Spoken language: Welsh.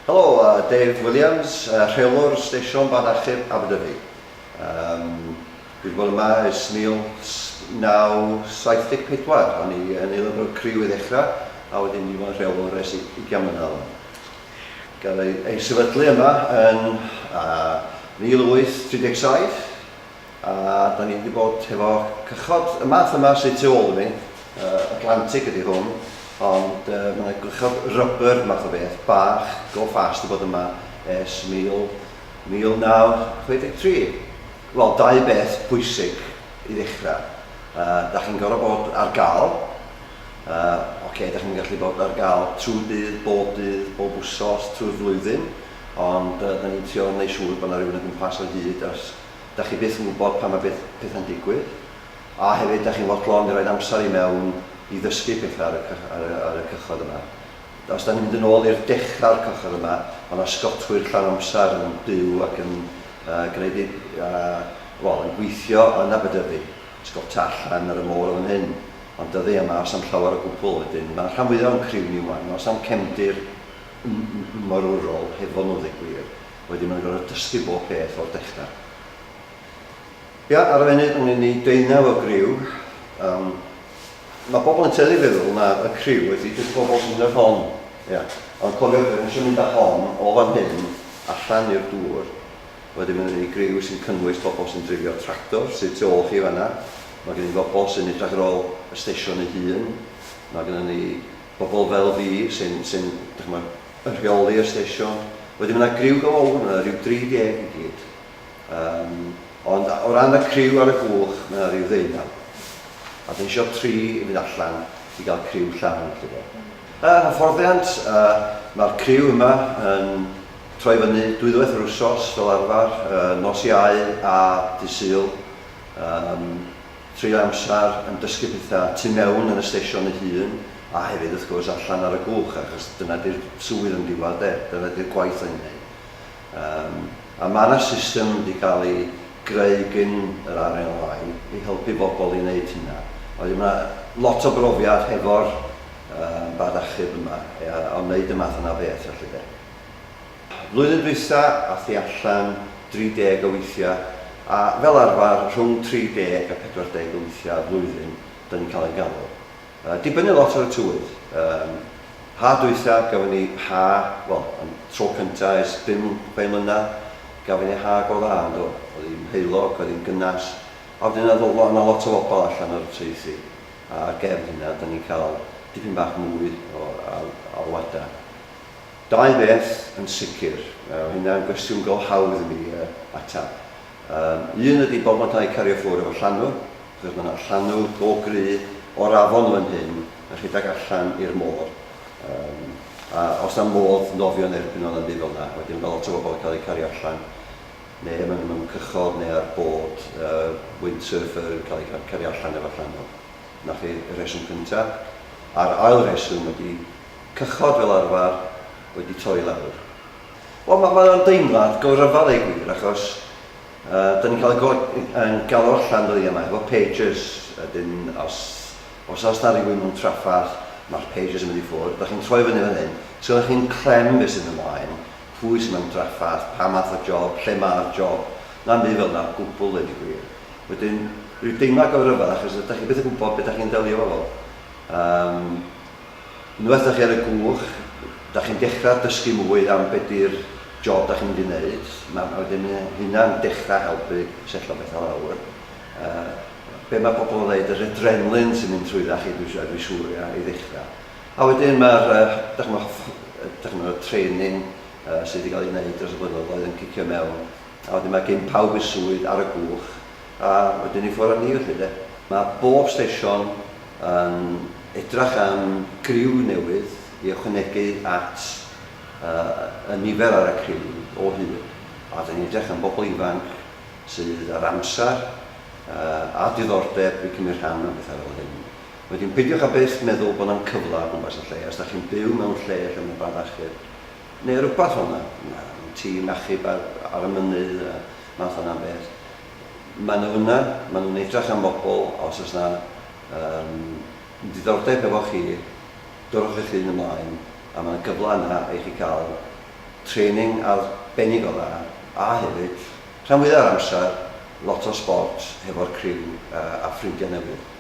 Helo, Dave Williams, rheolwr stesion Bad Achub Aberdyfi. Um, dwi wedi bod yma ers 1974, o'n i yn aelod o'r criw i ddechrau, a wedyn dwi wedi bod yn rheolwr ers 20 mlynedd o'n. Gael ei, ei sefydlu yma yn uh, 1837, A da ni wedi bod hefo cychod y math yma sydd tu ôl i mi, Atlantic ydy hwn, ond uh, mae yna gychod rubber math o beth, bach, go fast i bod yma ers 1963. Wel, dau beth pwysig i ddechrau. Uh, da chi'n gorfod bod ar gael. Uh, Oce, okay, da chi'n gallu bod ar gael trwy dydd, bob dydd, bob wsos, trwy'r flwyddyn, ond uh, da ni'n trio wneud siŵr bod yna rhywun o gwmpas o hyd os Dach chi byth yn gwybod pan mae beth, pethau'n digwydd. A hefyd, dach chi'n fodlon i roid amser i mewn i ddysgu pethau ar y, ar y, ar y cychod yma. Os da ni'n mynd yn ôl i'r dechrau'r cychod yma, mae yna sgotwyr llawn amser yn byw ac yn uh, gwneud, uh, wel, yn gweithio yn Aberdyfi, sgota allan ar y môr o fan hyn. Ond dyddi yma, os am llawer o gwbl, wedyn mae'r rhan fwyaf o'n criw ni wan, os am cefndir morwrol hefo nhw, dweud gwir. Wedyn maen nhw'n gorfod dysgu bob peth o'r dechrau. Ia, ar y funud, mae'n ni deunaw o griw. Um, mae bobl yn tueddu i feddwl na y criw ydy jyst bobl sy'n mynd ar hon. Ia. Ond cofiwch, rydyn eisiau mynd â hon o fan hyn allan i'r dŵr. Wedyn mae gen i griw sy'n cynnwys bobl sy'n dreifio tractor sydd tu ôl chi fanna. Mae gen i bobl sy'n edrych ar ôl y stesion ei hun. Mae gen ni bobl fel fi sy'n, sy'n, dych yn rheoli y stesion. Wedyn mae 'na griw go fawr, mae 'na ryw 30 i gyd. Um, ond o ran y criw ar y gwch, mae 'na ryw ddeunaw. A dyn eisiau tri i fynd allan i gael criw llawn, felly de. Hyfforddiant, mae'r criw yma yn troi fyny dwywaith yr wsos fel arfer, nos Iau a dydd Sul. Um, Treulio amser yn dysgu pethau tu mewn yn y stesion ei hun, a hefyd wrth gwrs allan ar y gwch, achos dyna 'di'r swydd yn diwedd de, dyna 'di'r gwaith o'n i'n neud. Um, a mae yna system wedi cael ei greu gyn yr RNLI i helpu bobl i wneud hynna. Wedyn mae yna lot o brofiad hefo'r um, bad achub yma, ia, o wneud y math yna o beth felly de. Flwyddyn dwytha ath hi allan 30 o weithiau, a fel arfer rhwng 30 a 40 o weithiau y flwyddyn 'da ni'n cael ein galw. Yy dibynnu lot ar y tywydd. Yym ha dwytha gafon ni ha, wel am tro cynta ers bum, chwe mlynadd, gafon ni ha go dda yn do? Oedd hi'n heulog, oedd hi'n gynnas, a wedyn oedd o' 'na lot o bobl allan ar y traethu, a ar gefn hynna 'da ni'n cael dipyn bach mwy o alwadau. Dau beth yn sicr. Mae hynna'n gwestiwn go hawdd i mi ateb. Um, un ydy bod mae'n cael ei cario ffwrdd efo llanw, achos mae yna llanw go gry o'r afon fan hyn yn rhedeg allan i'r môr. Um, a os na modd nofio yn erbyn o'n ymwneud fel yna, wedyn mae lot o bobl yn cael eu cario allan, neu maen nhw mewn cychod neu ar bod uh, windsurfer yn cael eu cario allan efo llanw. Na chi y rheswm cyntaf. A'r ail rheswm ydy Cychod fel arfer wedi torri lawr. Wel, mae ma o'n deimlad go ryfedd ei gwir, achos uh, da ni'n cael yn galw allan dyddiau yma efo pagers, ydyn, os, os oes na rhywun mewn traffarth, mae'r pagers yn mynd i ffwrdd, da chi'n troi fyny fan hyn, so da chi'n clem beth sy'n ymlaen, pwy sy'n mewn traffarth, pa math o job, lle mae'r job, na'n byd fel yna, gwbl dweud y gwir. Wedyn, rhyw deimlad go ryfedd, achos da chi byth yn gwybod beth da chi'n delio efo fo. Um, Unwaith da chi ar y gwch, da chi'n dechrau dysgu mwy am be di'r job da chi'n mynd i wneud. Mae ma wedyn hynna'n dechrau helpu setlo pethau lawr. Uh, be mae pobl yn dweud, yr adrenalin sy'n mynd trwydda chi, dwi'n dwi siŵr, ia, i ddechrau. A wedyn mae'r, uh, da chi'n gwybod, training uh, sydd wedi cael ei wneud dros y blynyddoedd yn cicio mewn. A wedyn mae gen pawb ei swydd ar y gwch, a wedyn i ffwrdd â ni felly de. Mae bob stesion yn edrach am griw newydd i ychwanegu at y nifer ar y criw o hyd, a dan ni'n edrych am bobl ifanc sydd â'r amser a diddordeb i cymryd rhan mewn pethau fel hyn. Wedyn peidiwch â byth meddwl bod na'm cyfle o gwmpas y lle, os da chi'n byw mewn lle lle mae bad achub, neu rhywbeth fel yna, tîm achub ar, ar y mynydd, math yna beth. Maen nhw yna, maen nhw'n edrach am bobl, os oes 'na yym ddiddordeb efo chi, dodwch eich hun ymlaen, a mae 'na gyfle yna i chi cael Training arbennig o dda, a hefyd, rhan fwya o'r amser, lot o sbort hefo'r criw a ffrindiau newydd.